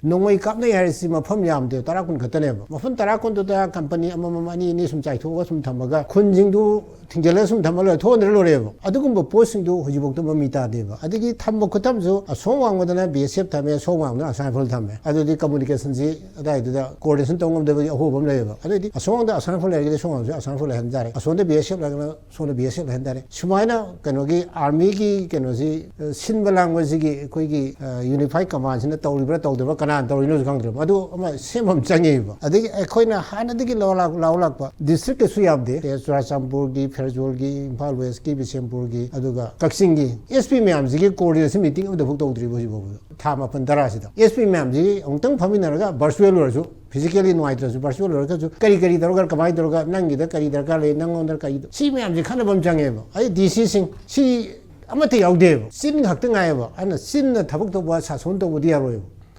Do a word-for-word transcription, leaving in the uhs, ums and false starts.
ꯅꯣꯡꯃꯩ ꯀꯥꯞꯅꯩ ꯍꯥꯏꯔꯤꯁꯤ ꯃꯐꯝ ꯌꯥꯝꯗꯦ, ꯇꯔꯥ ꯀꯨꯟ ꯈꯛꯇꯅꯦꯕ꯫ ꯃꯐꯝ ꯇꯔꯥ ꯀꯨꯟꯗꯨꯗ ꯀꯝꯄꯅꯤ ꯑꯃꯃꯝ, ꯑꯅꯤ ꯑꯅꯤ ꯁꯨꯝ ꯆꯥꯏꯊꯣꯛꯑꯒ ꯁꯨꯝ ꯊꯝꯃꯒ ꯈꯨꯟꯁꯤꯡꯗꯨ ꯊꯤꯡꯖꯤꯜꯂꯒ ꯁꯨꯝ ꯊꯝꯃ ꯂꯣꯏꯔꯦ, ꯊꯣꯛꯍꯟꯗ꯭ꯔ ꯂꯣꯏꯔꯦꯕ꯫ ꯑꯗꯨꯒꯨꯝꯕ ꯄꯣꯠꯁꯤꯡꯗꯨ ꯍꯧꯖꯤꯛꯐꯥꯎꯗ ꯃꯃꯤ ꯇꯥꯗꯦꯕ꯫ ꯑꯗꯒꯤ ꯊꯝꯕ ꯈꯨꯠꯊꯝꯁꯨ ꯑꯁꯣꯝ ꯋꯥꯡꯃꯗꯅ ꯕꯤ ꯑꯦꯁ ꯑꯦꯐ ꯊꯝꯃꯦ, ꯑꯁꯣꯝ ꯋꯥꯡꯃꯗꯅ ꯑꯁꯥꯝ ꯔꯥꯏꯐꯜ ꯊꯝꯃꯦ꯫ ꯑꯗꯨꯗꯤ ꯀꯝꯃꯨꯅꯤꯀꯦꯁꯟꯁꯤ ꯑꯗꯨꯋꯥꯏꯗꯨꯗ ꯀꯣꯑꯣꯔꯗꯤꯅꯦꯁꯟ ꯇꯧꯕ ꯉꯝꯗꯕꯒꯤ ꯑꯍꯣꯕ ꯑꯃ ꯂꯩꯌꯦꯕ꯫ ꯑꯗꯨꯑꯣꯏꯗꯤ ꯑꯁꯣꯝꯗ ꯑꯁꯥꯝ ꯔꯥꯏꯐꯜ ꯂꯩꯔꯒꯗꯤ ꯁꯣꯝ ꯋꯥꯡꯃꯁꯨ ꯑꯁꯥꯝ ꯔꯥꯏꯐꯜ ꯂꯩꯍꯟ ꯇꯥꯔꯦ, ꯑꯁꯣꯝꯗ ꯕꯤ ꯑꯦꯁ ꯑꯦꯐ ꯂꯩꯔꯒꯅ ꯁꯣꯝꯗ ꯕꯤ ꯑꯦꯁ ꯑꯦꯐ ꯂꯩꯍꯟ ꯇꯥꯔꯦ꯫ ꯁꯨꯃꯥꯏꯅ ꯀꯩꯅꯣꯒꯤ ꯑꯥꯔꯃꯤꯒꯤ ꯀꯩꯅꯣꯁꯤ, ꯑ, ꯁꯤꯟꯕ ꯂꯥꯡꯕꯁꯤꯒꯤ ꯑꯩꯈꯣꯏꯒꯤ, ꯑ, ꯌꯨꯅꯤꯐꯥꯏꯠ ꯀꯃꯥꯟꯁꯤꯅ ꯇꯧꯔꯤꯕ꯭ꯔꯥ ꯇꯧꯗꯕ꯭ꯔꯥ, ꯀꯅꯥꯅ ꯇꯧꯔꯤꯅꯣꯁꯨ ꯈꯪꯗ꯭ꯔꯦꯕ꯫ ꯑꯗꯨ ꯑꯃ ꯁꯦꯝꯕ ꯑꯃ ꯆꯪꯉꯦꯕ꯫ ꯑꯗꯒꯤ ꯑꯩꯈꯣꯏꯅ ꯍꯥꯟꯅꯗꯒꯤ ꯂꯧ ꯂꯥꯛ-, ꯂꯧ ꯂꯥꯛꯄ ꯗꯤꯁꯇ꯭ꯔꯤꯛꯇꯁꯨ ꯌꯥꯝꯗꯦ, ꯆꯨꯔꯥꯆꯥꯟꯄꯨꯔꯒꯤ, ꯐꯦꯔꯖꯣꯜꯒꯤ, ꯏꯝꯐꯥꯜ ꯋꯦꯁꯀꯤ, ꯕꯤꯁꯦꯝꯄꯨꯔꯒꯤ, ꯑꯗꯨꯒ ꯀꯛꯆꯤꯡꯒꯤ ꯑꯦꯁ ꯄꯤ ꯃꯌꯥꯝꯁꯤꯒꯤ ꯀꯣꯑꯣꯔꯗꯤꯅꯦꯁꯟ ꯃꯤꯇꯤꯡ ꯑꯃꯗꯐꯥꯎ ꯇꯧꯗ꯭ꯔꯤꯕ ꯍꯧꯖꯤꯛꯐꯥꯎꯕꯗ꯫ ꯊꯥ ꯃꯥꯄꯟ ꯇꯔꯥꯁꯤꯗ ꯑꯦꯁ ꯄꯤ ꯃꯌꯥꯝꯁꯤ ꯑꯃꯨꯛꯇꯪ ꯐꯝꯃꯤꯟꯅꯔꯒ, ꯚꯔꯆꯨꯋꯦꯜ ꯑꯣꯏꯔꯁꯨ, ꯐꯤꯖꯤꯀꯦꯜꯂꯤ ꯅꯨꯡꯉꯥꯏꯇ꯭ꯔꯁꯨ, ꯚꯔꯆꯨꯋꯦꯜ ꯑꯣꯏꯔꯒꯁꯨ ꯀꯔꯤ ꯀꯔꯤ ꯇꯧꯔꯒ, ꯀꯃꯥꯏꯅ ꯇꯧꯔꯒ, ꯅꯪꯒꯤꯗ ꯀꯔꯤ ꯗꯔꯀꯥꯔ ꯂꯩ, ꯅꯪꯉꯣꯟꯗ ꯀꯔꯤ, ꯁꯤ ꯃꯌꯥꯝꯁꯤ ꯈꯟꯅꯕ ꯑꯃ ꯆꯪꯉꯦꯕ꯫ ꯑꯩ ꯗꯤ ꯁꯤꯁꯤꯡ ꯁꯤ ꯑꯃꯠꯇ ꯌꯥꯎꯗꯦꯕ, ꯆꯤꯟ ꯈꯛꯇ ꯉꯥꯏꯌꯦꯕ꯫ ꯑꯗꯨꯅ ꯆꯤꯟꯅ ꯊꯕꯛ ꯇꯧꯕ, ꯁꯥꯁꯣꯟ ꯇꯧꯕꯗꯤ ꯌꯥꯔꯣꯏꯕ꯫